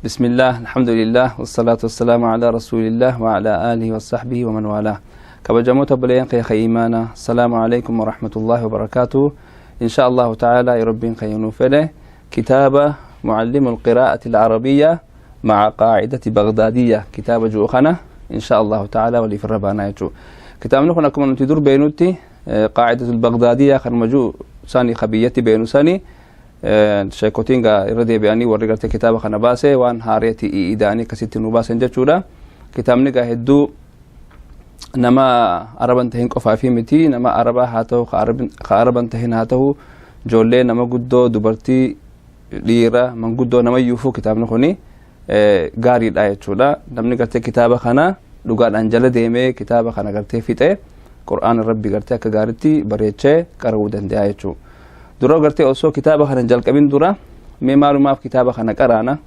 بسم الله، الحمد لله، والصلاة والسلام على رسول الله وعلى آله وصحبه ومن والاه. كبجموت بلين قي إيمانا، السلام عليكم ورحمة الله وبركاته. إن شاء الله تعالى يربين خينو فله كتابة معلم القراءة العربية مع قاعدة بغدادية، كتاب جوخنا إن شاء الله تعالى ولي في الربانا يجو كتاب نخنا كما نتدور بينوتي قاعدة البغدادية خرمجو ساني خبيتي بينو ساني sheekotiin gaa irra deebi'anii warri gartee kitaaba kana baase waan haareetti idaanii akkasitti nu baasan jechuudha. Kitaabni gaa hedduu nama Araban tahin qofaa fi miti, nama Arabaa haa ta'u, ka Araban tahin haa ta'u, ijoollee, nama guddoo, dubartii, dhiira, manguddoo, nama iyyuufuu kitaabni kuni gaariidha jechuudha. Namni gartee kitaaba kana dhugaadhaan jala deemee kitaaba kana gartee fixee Qur'aana Rabbi gartee akka gaariitti bareechee qara'uu danda'a jechuudha. Dura gartee osoo kitaaba kana jalqabin dura mee maalumaaf kitaaba kana qaraana,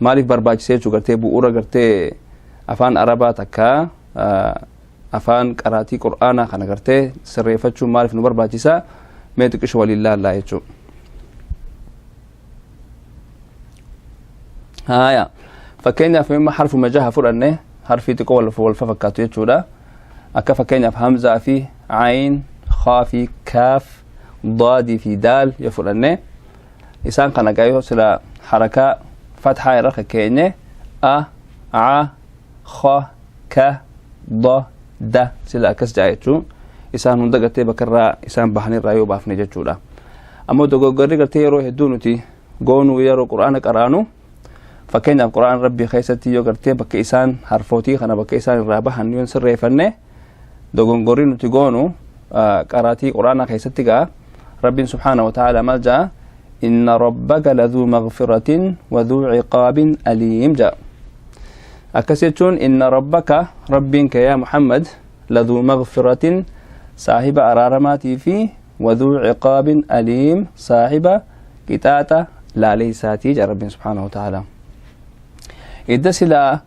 maaliif barbaachisee jechuu, gartee bu'uura gartee afaan Arabaa takka afaan qaraatii Qur'aanaa kana gartee sirreeffachuun maaliif nu barbaachisa, mee xiqqisho waliin laallaa jechuu. Haaya, fakkeenyaaf imma harfu majaha fudhanne, harfii xiqqoo wal fakkaatu jechuudha. Akka fakkeenyaaf hamzaa fi ayin, khaa fi kaaf, daadii fi daal yoo fudhanne, isaan kana gaayoo sila harakaa fatxaa irra kakkeenye a, a, kha, ka, da, da sila akkas ja'a jechuu. Isaan hunda gartee bakka irraa isaan bahanirraa yoo baafne jechuudha. Ammoo dogoggorri gartee yeroo hedduu nuti goonuu yeroo Qur'aana qaraanu, fakkeenyaaf Qur'aan Rabbii keessatti yoo gartee bakka isaan harfootii kana bakka isaan irraa bahan yoo sirreeffanne, dogongorri nuti goonu qaraatii Qur'aanaa keessatti gaa Rabbiin subhaana wa ta'ala maal ja'a? "Inna rabbaka laduu maghfiratin wa dhuu ciqaabin aliim" ja'a. Akkas jechuun inna rabbaka, Rabbiin kee yaa Muhammad, laduu maghfiratin, saahiba araaramaatii fi waduu ciqaabin aliim, saahiba qixaaxa laaleeysaatii jedha Rabbiin subhaana wa ta'ala. Idda silaa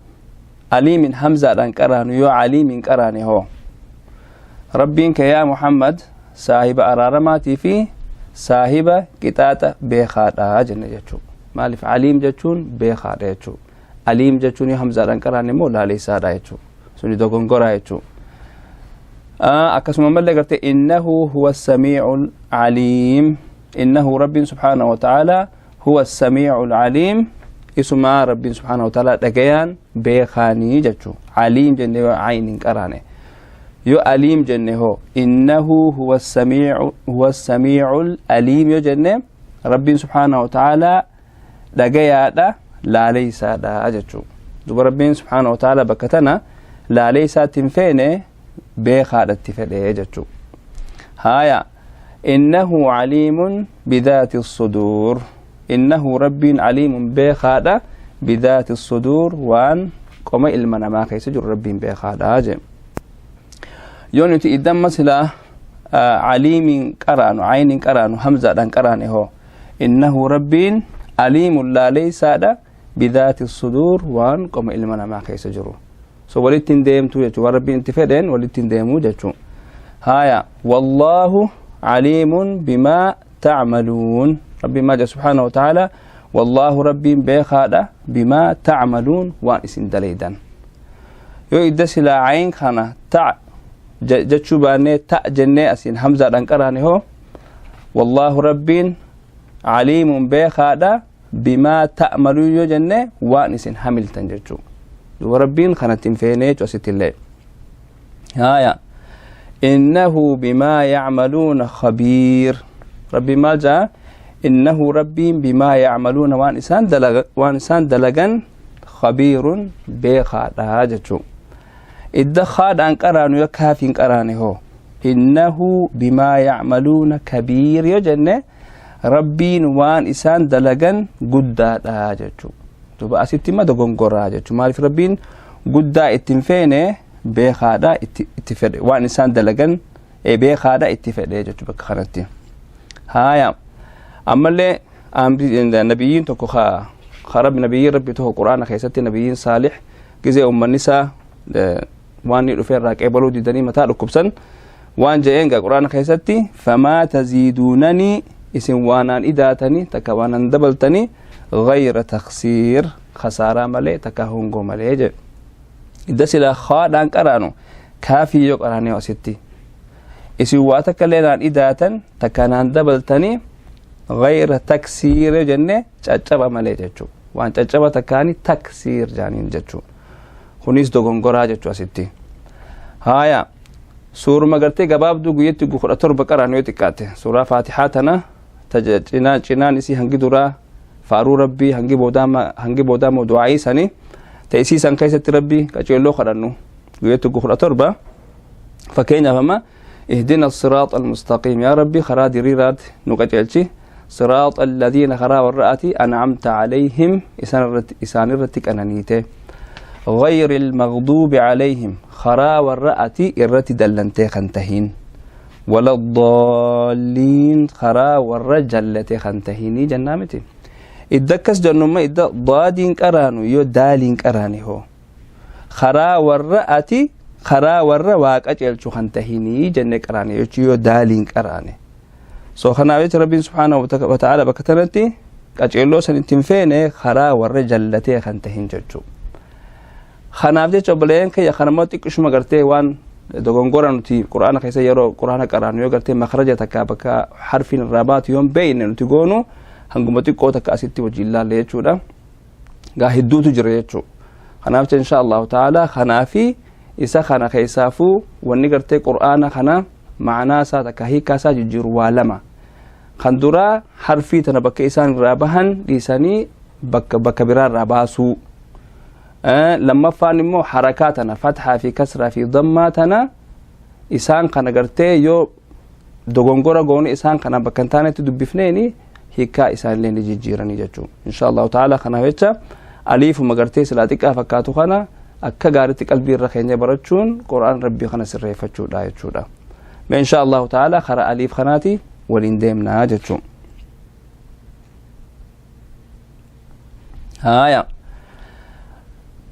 aliimin hamzaadhaan qaraanu yoo aliimin qaraane hoo, Rabbiin kee yaa Muhammad saahiba araaramaatii fi saahiba qixaaxa beekaadha jenne jechuu. Maaliif? Aliim jechuun beekaadha jechuu. Aliim jechuun yoo hamzaadhaan qaraane immoo laaleessaadha jechuu. Suni dogongoraa jechuu. Akkasuma mallee gartee innahu huwa samiicu caliim, innahu, Rabbiin subhaanahu wa ta'aalaa, huwa samiicu caliim, isumaa Rabbiin subhaanahu wa ta'aalaa dhagayaan beekaanii jechuu. Caliim jenne yoo ayniin qaraane. Yoo aliim jenne hoo, innahu huwa samiicu, huwa samiicu aliim yoo jenne, Rabbiin subhaanahu wa ta'aalaa dhagayaadha laaleysaadha jechuu. Duba Rabbiin subhaanahu wa ta'aalaa bakka tana laaleysaatti hin feene, beekaadhatti fedhe jechuu. Haaya, innahu caliimun bidaati suduur, innahu, Rabbiin, caliimun, beekaadha, bidaati suduur, waan qoma ilma namaa keessa jiru Rabbiin beekaadha jee. Yoo nuti iddamma silaa caliimiin qaraanu, ayniin qaraanu, hamzaadhaan qaraane hoo, innahu, Rabbiin, aliimun, laaleysaadha, bidaati suduur, waan qoma ilma namaa keessa jiru. So walitti hin deemtu jechuu, waan Rabbiin itti fedheen walitti hin deemuu jechuu. Haya, wallaahu caliimun bimaa tacmaluun. Rabbiin maal jedha subhaanahu wa ta'ala? Wallaahu, Rabbiin beekaadha, bimaa tacmaluun, waan isin dalaydan. Yoo idda silaa ayin kana ta jechuu baannee ta jennee asiin hamzaadhaan qaraane hoo, wallaahu, Rabbiin, caliimun, beekaadha, bimaa ta'maluun yoo jenne, waan isin hamiltan jechuu. Duba Rabbiin kanatti hin feene jechuu asitti illee. Haya, innahu bimaa yacmaluuna khabiir. Rabbiin maal ja'a? Innahu, Rabbiin, bimaa yacmaluuna, waan isaan dalagan, khabiirun, beekaadha jechuu. Idda kaadhaan qaraanu yoo kaafiin qaraane hoo, innahu bimaa yacmaluuna kabiir yoo jenne, Rabbiin waan isaan dalagan guddaadha jechuu. Duba asitti imma dogongoraa jechuu. Maaliif Rabbiin guddaa ittiin feene, beekaadha itti fedhe, waan isaan dalagan beekaadha itti fedhe jechuu bakka kanatti. Haaya, ammallee nabiyyiin tokko ka nabiyyiin Rabbi tokko Quraana keessatti, nabiyyiin Saalix, gizee ummanni isaa waan inni dhufe irraa qeebaluu didanii mataa dhukkubsan, waan je'een gaa Quraana keessatti: "Famaa taziiduunanii", isin waanaan idaatanii takka waanaan dabaltanii, "ghayra taksiir", Khasaaraa malee takka hongoo malee jedhe. Idda silaa khaadhaan qaraanu kaafii yoo qaraane asitti isin waa takka illee naan idaatan takka naan dabaltanii gayra taksiire jenne caccaba malee jechuu, waan caccaba takkaani taksiir jaaniin jechuu. Kunis dogongoraa jechuu asitti. Haaya, suuruma gartee gabaabduu guyyatti 17 qaraan yoo xiqqaate, suuraa Faatixaa tana cinaa cinaan isii hangi duraa faaruu Rabbii, hangi boodaa immoo du'aa'ii sanii ta isii san keessatti Rabbii qaceelloo kadhannu guyyatti 17. Fakkeenyaaf amma اهدنا الصراط المستقيم, يا ربي خرا diriiraat nu qaceelchi, صراط الذين, karaa warra ati, أنعمت عليهم, isaan irratti qananiite, غير المغضوب عليهم, karaa warra ati irratti dallantee kan tahin, ولا الضالين, karaa warra jallate kan tahinii jennaa miti. Idda akkas jennumma idda daadiin qaraanu yoo daaliin qaraane hoo, karaa warra ati, karaa warra waaqa ceelchu kan tahinii jenne qaraane jechuu yoo daaliin qaraane. So kanaaf jecha Rabbiin subhaanahu wa ta'ala bakka tanatti qaceelloo san ittiin feene, karaa warra jallatee kan tahin jechuu. Kanaaf jecha obboleeyyan kiyya, kanammoo xiqqishuma gartee waan dogongora nuti Qur'aana keessa yeroo Qur'aana qaraanu yoo gartee makhraja takka bakka harfiin irraa baatu yoon beeyne nuti goonu, hanguma xiqqoo takka asitti wajjin laalle jechuudha. Gaa hedduutu jira jechuu. Kanaaf jecha insha Allahu ta'ala kanaafi isa kana keessaafuu wanni gartee Qur'aana kana ma'anaa isaa takka hiikaa isaa jijjiiru waa lama. Kan duraa harfii tana bakka isaan irraa bahan dhiisanii bakka biraa irraa baasuu. Lammaffaan immoo harakaa tana, fatxaa fi kasraa fi dammaa tana, isaan kana gartee yoo dogongora goone isaan kana bakka hin taanetti dubbifneeni hiikaa isaanillee ni jijjiiranii jechuu insha Allahu ta'ala. Kanaaf jecha aliifuma gartee silaa xiqqaa fakkaatu kana akka gaaritti qalbii irra keenya barachuun Qur'aan Rabbii kana sirreeffachuudha jechuudha. Mee insha Allahu ta'ala karaa aliif kanaati waliin deemnaa jechuu. Haaya,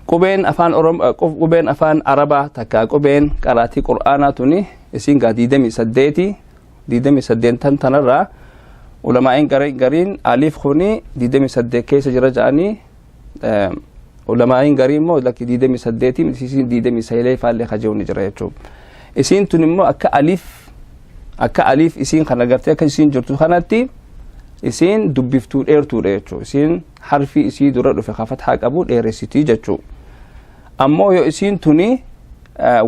qubeen afaan Orom, qubeen afaan Arabaa takka qubeen qaraatii Qur'aanaa tuni isiin gaa 28. 28 tanarraa ulamaa'in gariin aliif kuni 28 keessa jira jedhanii, ulamaa'in garii immoo lakki, 28 isiin 29 faallee kajeewu ni jira jechuudha. Isiin tun immoo akka aliif isiin kana gartee akka isiin jirtu kanatti isiin dubbiftuu dheertuudha jechuudha. Isiin harfii isii dura dhufe ka fathaa qabu dheeressitii jechuudha. Ammoo yoo isiin tuni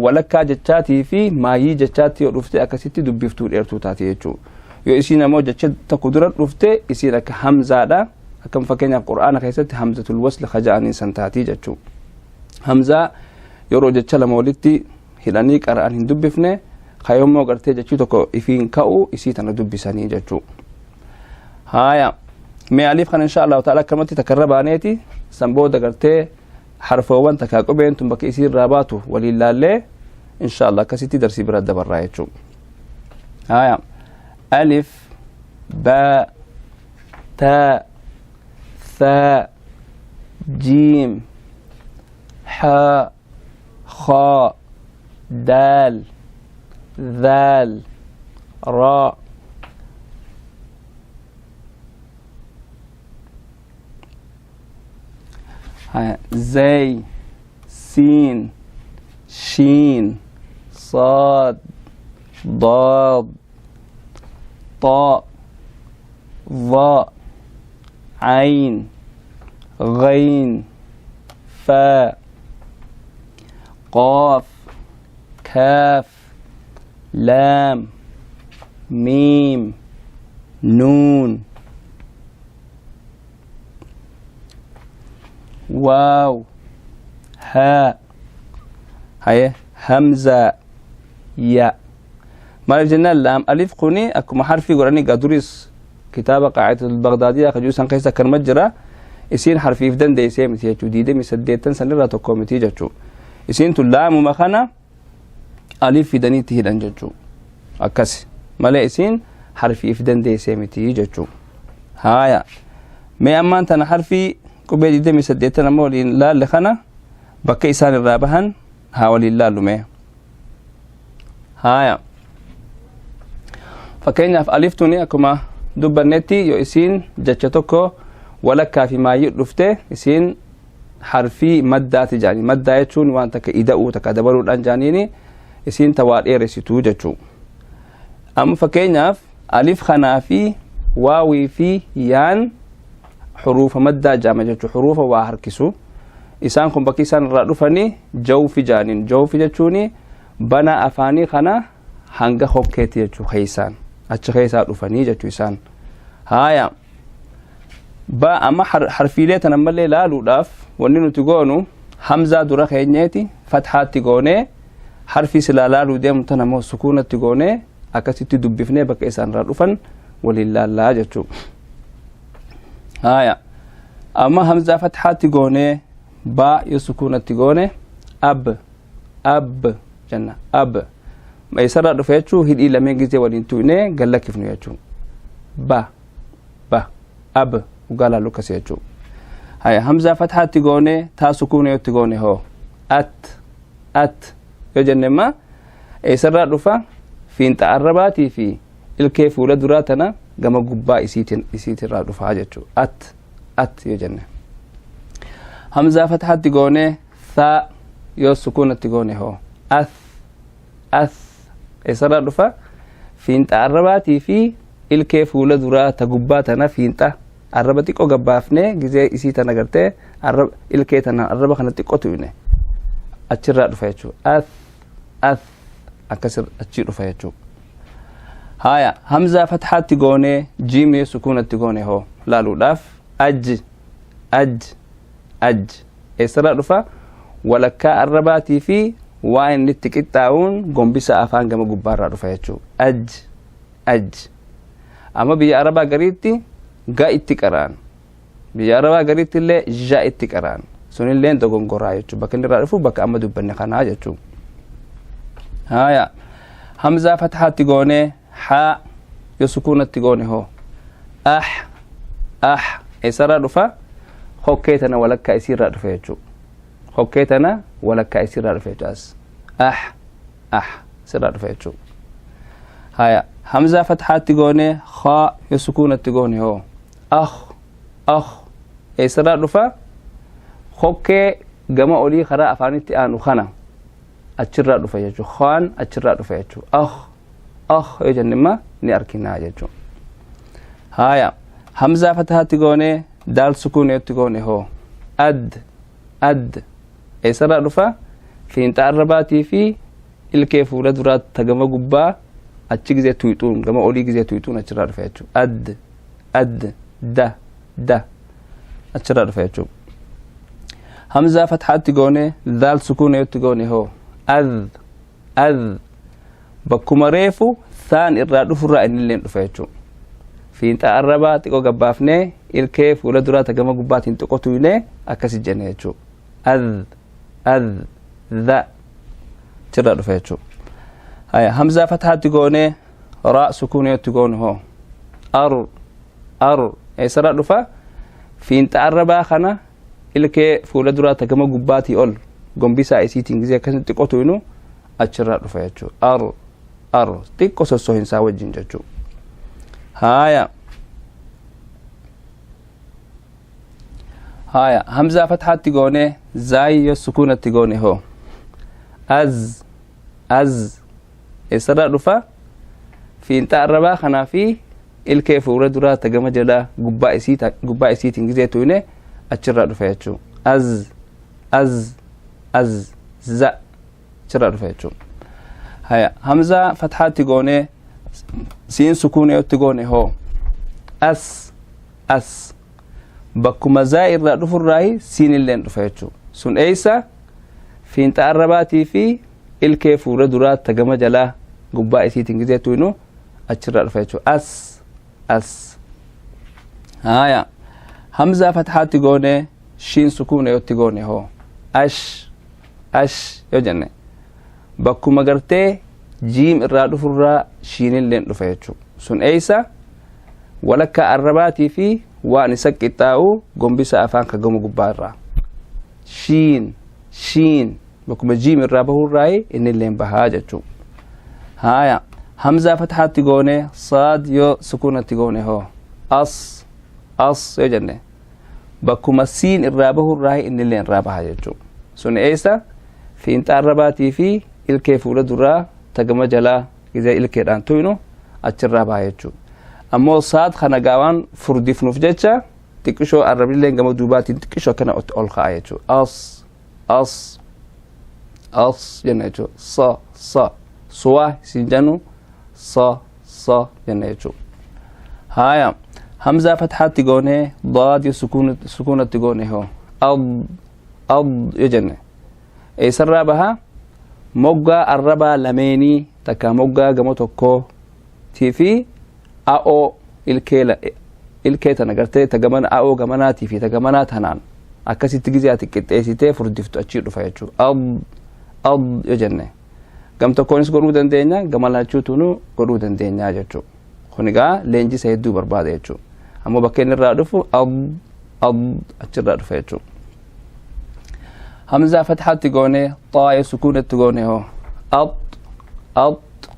walakkaa jechaatii fi maayii jechaatti yoo dhufte akkasitti dubbiftuu dheertuu taati jechuudha. Yoo isiin ammoo jecha tokko dura dhufte isiin akka hamzaadha. Akkam fakkeenyaaf Qur'aana keessatti hamzatul wasl kaja'anii san taatii jechuudha. Hamzaa yeroo jecha lama walitti hidhanii qara'an hin dubbifne, kayommoo gartee jechii tokko ifiin ka'u isii tana dubbisanii jechuudha. Haaya, mee aliif kana insha Allahu ta'ala akkamatti takkarra baaneeti san booda gartee harfoowwan takkaa qubeen tun bakka isii irraa baatu waliin laallee insha Allah akkasitti darsii bira dabarraa jechuudha. Haaya, alif, baa, taa, thaa, jiim, haa, خاء، دال، ذال، راء، زي، سين، شين، صاد، ضاد، طاء، ظاء، عين، غين، فاء، قاف، كاف، لام، ميم، نون، واو، هاء. هاي همزة، ياء. Maaliif jennaan laam alif kuni akkuma harfii godhanii gaduris kitaaba Qaacidatu Bagdaadiyaa kajuu san keessa akkanuma jira. Isiin harfiif dandeessee miti jechuu, 28 sanirraa tokko miti jechuu. Isiin tun laamuma kana alif fidanii itti hidhan jechuu, akkas malee isiin harfiif dandeessee miti jechuu. Haaya, mee ammaan tana harfii qubee 28 amma waliin laalle kana bakka isaan irraa bahan haa waliin laallu mee. Haaya, fakkeenyaaf alif tuni akkuma dubbannetti yoo isiin jecha tokko walakkaa fi maayyii dhufte isiin Harfii maddaati jedhanii. Maddaa jechuun waan takka ida'uu, takka dabaluudhaan jedhaniini isiin tawaa dheeressituu jechuu. Amma fakkeenyaaf alif kanaa fi waawii fi yaan xuruufa maddaa jedhama jechuu, xuruufa waa harkisu. Isaan kun bakki isaan irraa dhufanii jawfi jedhaniin. Jawfi jechuun bana afaanii kana hanga hokkeetti jechuu, keeysaan achi keessaa dhufanii jechuu isaan. Haaya, ba amma harfiilee tan ammallee laaluudhaaf wanni nuti goonu hamzaa dura keenyeeti fathaatti goonee, harfii silaa laaluu deemu tan ammoo sukuunatti goonee, akkasitti dubbifnee bakka isaan irraa dhufan waliin laallaa jechuu. Haaya, amma hamzaa fathaatti goonee baa yoo sukuunatti goone ab ab jenna. Ab eessarraa dhufe jechuu? Hidhii lameen gizee waliin tuqnee gallakkifnu jechuu. Ba ba ab ugaa laallu akkasii jechuu. Haya, hamzaa fathaatti goone taa sukuuna yotti goone hoo at at yoo jenne imma eessarraa dhufa? Fiinxa arrabaatii fi ilkee fuula duraa tana gama gubbaa isiitirraa dhufaa jechuu, at at yoo jenne. Hamzaa fathaatti goone thaa yoo sukuunatti goone hoo ath ath. Eessarraa dhufa? Fiinxa arrabaatii fi ilkee fuula duraa ta gubbaa tana fiinxa arraba xiqqoo gabbaafnee gizee isii tana gartee arraba ilkee tana arraba kana xiqqoo tuqne achirraa dhufa jechuu. Ath ath akkas achii dhufa jechuu. Haya, hamzaa fathaatti goonee jiimee sukuunatti goone hoo laaluudhaaf aj aj aj. Eessarraa dhufa? Walakkaa arrabaatii fi waan inni itti qixxaa'uun gombisa afaan gama gubbaarraa dhufa jechuu, aj aj. Amma biyya arabaa gariitti ga itti qara'an, biyya arabaa gariitti illee ja itti qara'an. Sunillee dogongoraa jechuu. Bakka inni irraa dhufu bakka amma dubbanne kanaa jechuu. Haya, hamzaa fathaatti goonee haa yoo sukuunatti goone hoo ah ah. Eessarraa dhufa? Hokkee tana walakkaa isiirraa dhufa jechuu. Hokkee tana walakkaa isiirraa dhufa jechuu. As ah ah sirraa dhufa jechuu. Haya, hamzaa fathaatti goone haa yoo sukuunatti goone hoo ah ah. Eessarraa dhufa? Hokkee gama olii karaa afaanitti aanu kana achirraa dhufa jechuu. Haan achirraa dhufa jechuu. Ah ah yoo jenne imma ni arginaa jechuu. Haya, hamzaa fathaatti goone daal sukuun yotti goone hoo ad ad. Eessarraa dhufa? Fiinxa arrabaatii fi ilkee fuula duraa ta gama gubbaa achi gizee tuyxuun, gama olii gizee tuyxuun achirraa dhufa jechuu. Ad ad da da achirraa dhufa jechuu. Hamzaa fathaatti goone daal sukuun yotti goone hoo ad ad. Bakkuma reefu thaan irraa dhufurraa innilleen dhufa jechuu. Fiinxa arrabaa xiqqoo gabbaafnee ilkee fuula duraa ta gama gubbaatiin xiqqoo tuynee akkasi jenne jechuu. Ad ad dha achirraa dhufa jechuu. Haya, hamzaa fathaatti goonee raa sukuun yotti goone hoo ar ar. Eessarraa dhufa? Fiinxa arrabaa kana ilkee fuula duraa ta gama gubbaatii ol gombisaa isiitiin gizee akkasitti xiqqoo tuynu achirraa dhufa jechuu. Ar ar xiqqoo sossohinsaa wajjin jechuu. Haya, haya, hamzaa fathaatti goone zaayi yoo sukuunatti goone hoo az az. Eessarraa dhufa? Fiinxa arrabaa kanaa fi ilkee fuula duraa ta gama jalaa gubbaa isii gubbaa isiitiin gizee tuyne achirraa dhufa jechuu. Az az az za achirraa dhufa jechuu. Haya, hamzaa fathaatti goone siin sukuuna yotti goone hoo as as. Bakkuma zaa irraa dhufurraayi siin illeen dhufa jechuu. Sun eeysa? Fiinxa arrabaatii fi ilkee fuula duraa ta gama jalaa gubbaa isiitiin gizee tuynu achirraa dhufa jechuu, as as. Haya, hamzaa fathaatti goone shiin sukuuna yotti goone hoo ash ash yoo jenne bakkuma gartee jiim irraa dhufurraa shiinilleen dhufa jechuu. Sun eeysa? Walakkaa arrabaatii fi waan isa qixxaa'u gombisa afaan ka gama gubbaa irraa shiin shiin bakkuma jiim irraa bahurraayi innilleen bahaa jechuu. Haya, hamzaa fathaatti goone saad yoo sukuunatti goone hoo as as yoo jenne Bakkuma siin irraa bahu irraa innillee irraa baha jechuudha. Sun eessa? Fiinxa arrabaatii fi ilkee fuula duraa tagama jalaa gizee ilkeedhaan tuynu achirraa baha jechuudha. Ammoo saad kana gaawaan furdifnuuf jecha xiqqishoo arrabnillee gama duubaatiin xiqqishoo akkana ol ka'a jechuudha. As as as jenna jechuudha. Sa sa suwa siin jennu sa sa jenna jechuudha. Haaya, hamzaa fatxaatti goonee daadii sukuunatti goone hoo, ad ad yoo jenne eessarraa baha? Moggaa arrabaa lameenii takka moggaa gama tokkootii fi a'oo ilkee tana gartee ta gamana a'oo gamanaatii fi ta gamanaa tanaan akkasitti gizee ati qixxeessitee furdiftu achii dhufa jechuudha. Ad ad yoo jenne gam tokkoonis godhuu dandeenya, gama lachuutuunu godhuu dandeenya jechuudha. Kun egaa leenjisa hedduu barbaada jechuudha. Ammoo bakka inni irraa dhufu ad ad achirraa dhufa jechuudha. Hamzaa fatxaatti goone xaa'ee sukuunatti goone hoo, at at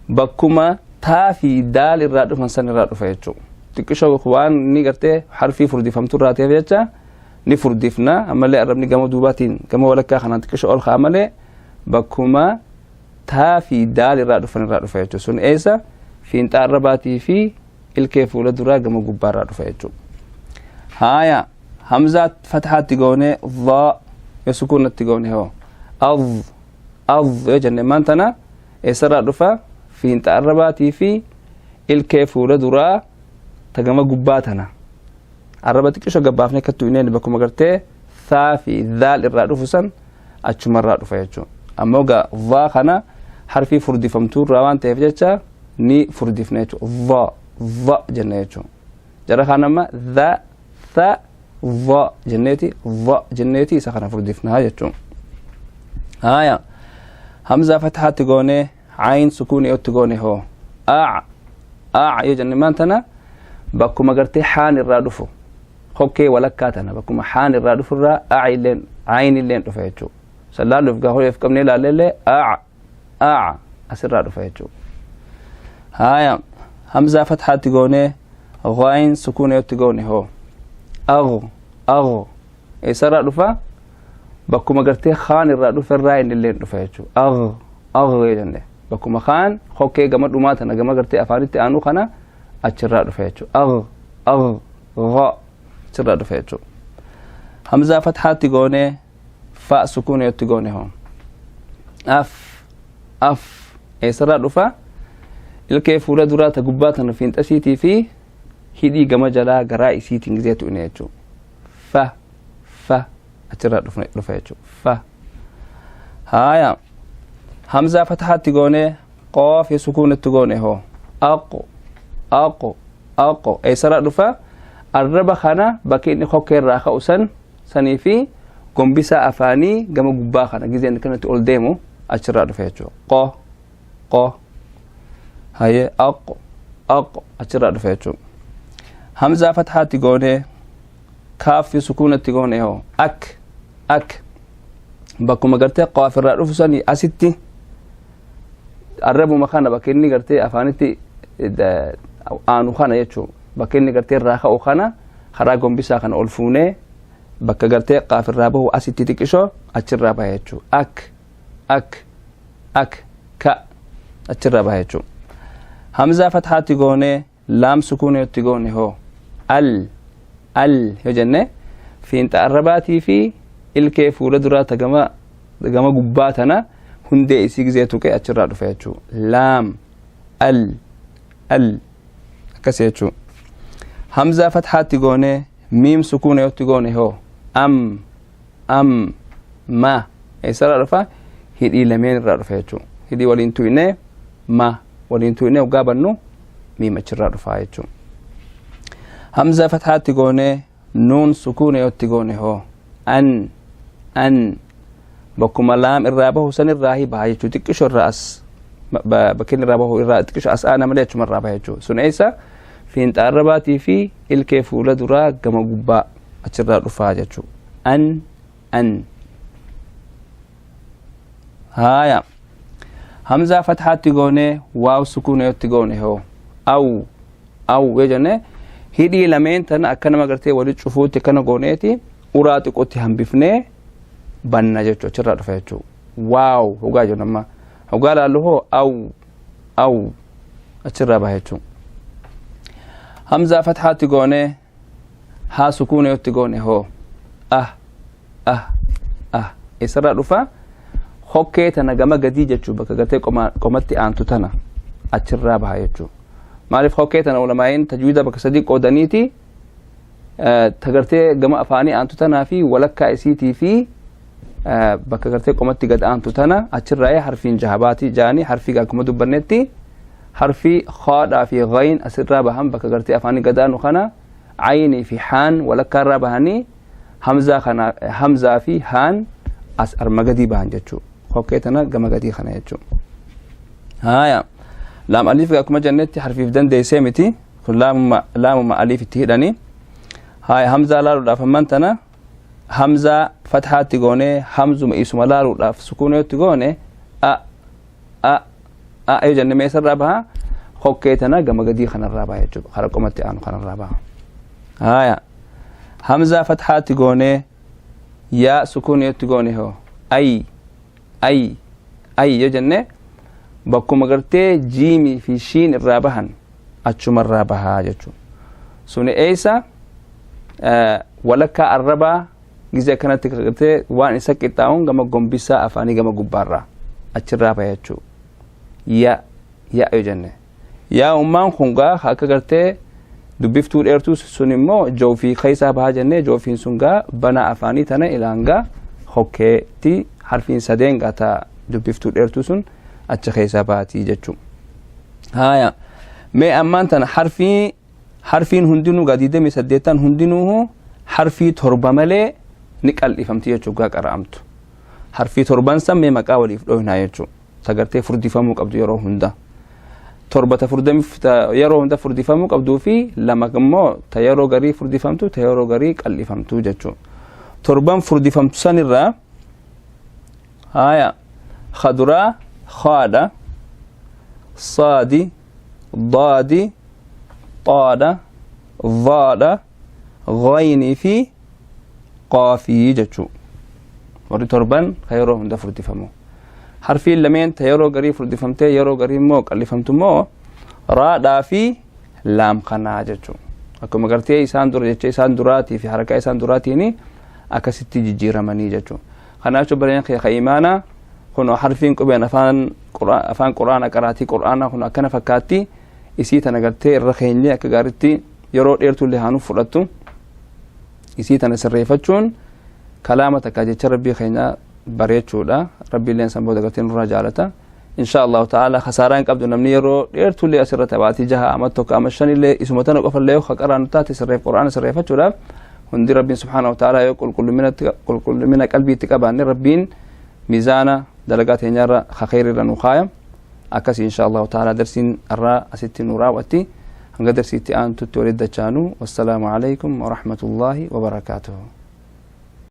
bakkuma taa fi daal irraa dhufan san irraa dhufa jechuudha. Xiqqishoo waan ni gartee harfii furdifamtu irraa ta'eef jecha ni furdifna, ammallee arrabni gama duubaatiin gama walakkaa kanaan xiqqishoo ol ka'a malee bakkuma taa fi daal irraa dhufan irraa dhufa jechuudha. Sun eessa? Fiinxa arrabaatii fi ilkee fuula duraa gama gubbaa irraa dhufa jechuudha. Haaya, hamzaa fatxaatti goone dhaa yoo sukuunatti goone hoo, ad ad yoo jenne maan tana eessarraa dhufa? Fiinxa arrabaatii fi ilkee fuula duraa ta gama gubbaa tana arraba xiqqishoo gabbaafnee akkattu inneen bakkuma gartee thaa fi dhaal irraa dhufu san achumarraa dhufa jechuudha. Ammoo gaa dhaa kana harfii furdifamtuu irraa waan ta'eef jecha ni furdifna jechuudha. Dhaa dha jenna jechuudha. Jara kaan amma dha tha dha jenneeti dha jenneeti isa kana furdifnaa jechuudha. Haaya, hamzaa fatxaatti goonee cayn sukuunii otti goone hoo, aac aac yoo jenne maan tana bakkuma gartee xaan irraa dhufu hokkee walakkaa tana bakkuma xaan irraa dhufu irraa aac illeen cayn illeen dhufa jechuudha. Sallaaluuf gaa hoyeef qabnee ilaalleellee aac aac asirraa dhufa jechuudha. Haaya, hamzaa fatxaatti goonee ghayn sukuunii otti goone hoo, ag ag eessarraa dhufa? Bakkuma gartee kaan irraa dhufe irraa inni illee dhufa jechuudha. Ag ag yoo jenne bakkuma kaan hokkee gama dhumaa tana gama gartee afaanitti aanu kana achirraa dhufa jechuudha. Ag ag gha achirraa dhufa jechuudha. Hamzaa fatxaatti goonee fa sukuunii otti goone hoo, af af eessarraa dhufa? Ilkee fuula duraa ta gubbaa tana fiinxasiitii fi hidhii gama jalaa garaa isiitiin gizeetu inni jechuudha. Fa fa achirraa dhufa jechuudha. Fa. Haaya, hamzaa fatxaatti goonee qoof sukuunatti goone hoo, aqo aqo aqo eessarraa dhufa? Arraba kana bakki inni kokkee irraa ka'u san sanii fi gombisaa afaanii gama gubbaa kana gizeen kanatti ol deemu achirraa dhufa jechuudha. Qo qo haye aqo aqo achirraa dhufa jechuudha. Hamzaa fatxaatti goonee kaaffi sukuunatti goone hoo, ak ak bakkuma gartee qaaf irraa dhufu sanii asitti arrabuma kana bakka inni gartee afaanitti aanu kana jechuudha. Bakka inni gartee irraa ka'u kana karaa gombisaa kana ol fuunee bakka gartee qaaf irraa bahu asitti xiqqishoo achirraa baha jechuudha. Ak ak ak ka achirraa baha jechuudha. Hamzaa fatxaatti goonee laam sukuunii goone hoo, al al yoo jenne fiinxa arrabaatii fi ilkee fuula duraa ta gama gubbaa tana hundee isii gizee tuqee achirraa dhufa jechuudha. Laam al al akkas jechuudha. Hamzaa fatxaatti goonee miim sukuuna yotti goone hoo, am am ma eessarraa dhufa? Hidhii lameen irraa dhufa jechuudha. Hidhii waliin tuqnee ma waliin tuqnee hoggaa bannu miim achirraa dhufa jechuudha. Hamzaa fatxaatti goonee nuun sukuuna yotti goone hoo, an an bakkuma laam irraa bahu san irraa baha jechuudha. Xiqqishoo irraa as bakki inni irraa bahu irraa xiqqishoo as aana malee achuma irraa baha jechuudha. Sun eessa? Fiinxa arrabaatii fi ilkee fuula duraa gama gubbaa achirraa dhufaa jechuudha. An an. Haaya, hamzaa fatxaatti goonee waaw sukuuna yotti goone hoo, aw aw yoo jenne Hidhii lameen tana akka nama gartee walitti cufuutti akkana gooneeti uraa xiqqootti hambifnee banna jechuu, achirraa dhufa jechuu. Waaw hogaa jennu amma hogaa laallu hoo aw aw achirraa baha jechuu. Hamzaa fathaatti goonee haa sukuuna yotti goone hoo ah ah ah isarraa dhufa. Hokkee tana gama gadii jechuu, bakka gartee qomatti aantu tana achirraa baha jechuu. Maaliif hokkee tana ulamaa'iin tajwiida bakka sadii qoodaniiti, ta gartee gama afaanii aantu tanaa fi walakkaa isiitii fi bakka gartee qomatti gad aantu tana achirraa harfiin jahabaati jaanii. Harfii akkuma dubbannetti harfii khaadhaa fi ghayn asirraa bahan, bakka gartee afaanii gad aanu kana. Aynii fi haan walakkaarraa bahanii, hamzaa kana hamzaa fi haan as arma gadii bahan jechuu, hokkee tana gama gadii kana jechuu. Haya, laam aliif akkuma jennetti harfiif dandeessee miti kun, laamuma aliif itti hidhanii. Haya, hamzaa laaluudhaaf amman tana hamzaa fathaatti goonee hamzuma isuma laaluudhaaf sukuuna yotti goone a a a yoo jenne meesarraa baha? Hokkee tana gama gadii kanarraa baha jechuudha, kara qomatti aanu kanarraa baha. Haya, hamzaa fathaatti goonee yaa sukuuna yotti goone hoo ay ay ay yoo jenne bakkuma gartee jiimii fi shiin irraa bahan achumarraa bahaa jechuudha. Suni eessa? Walakkaa arrabaa gizee akkanatti gartee waan isa qixxaa'uun gama gombisaa afaanii gama gubbaarraa achirraa baha jechuudha. Ya ya yoo jenne yaa ummaan kun gaa akka gartee dubbiftuu dheertuu sun immoo joofii keessaa bahaa jennee, joofiin sun gaa bana afaanii tana ilaangaa hokkeetti harfiin sadeen gaa ta dubbiftuu dheertuu sun achi keessaa baatii jechuudha. Haya, mee ammaan tana harfiin hundinuu gaa 28 hundinuu harfii 7 malee ni qal'ifamti jechuudha gaa qara'amtu. Harfii 7n san mee maqaa waliif dhoohinaa jechuudha. Sagartee furdifamuu qabdu yeroo hunda. 7 ta yeroo hunda furdifamuu qabduu fi 2 immoo ta yeroo garii furdifamtu, ta yeroo garii qal'ifamtu jechuudha. 7n furdifamtu sanirraa, haya, khaduraa khaadha, saadi, daadi, xaadha, dhaadha, ghaynii fi qaafii jechuu. Warri 7n ka yeroo hunda furdifamu. Harfiin lameen ta yeroo garii furdifamtee yeroo garii immoo qal'ifamtu immoo raadhaa fi laam kanaa jechuu. Akkuma gartee isaan dura jecha isaan duraatii fi harakaa isaan duraatiin akkasitti jijjiiramanii jechuu. Kanaaf jechuun bareen kee imaanaa kun harfiin qubeen afaan quraana qaraatii quraanaa kun akkana fakkaatti. Isii tana gartee irra keenyee akka gaariitti yeroo dheertuu illee haanuuf fudhattu isii tana sirreeffachuun kalaama takka jecha rabbii keenya bareechuudha. Rabbi illeen san booda gartee nurraa jaalata insha Allahu ta'ala. Khasaaraa hin qabdu namni yeroo dheertuu illee asirra taphaatii 6, ama 1, ama 5 illee isuma tana qofa illee yoo qaraanu taate sirreef quraana sirreeffachuudhaaf hundi rabbiin subhaanahu wa ta'ala yoo qulqullumina qalbiitti qabaanne rabbiin miizaana dalagaa teenyarra khayriirra nu kaaya. Akkasii insha Allahu ta'ala darsiin irraa asitti nu raawwatti. Hanga darsiitti aantutti walitti dachaanu, wassalaamu alaykum wa rahmatullahi wa barakaatuhu.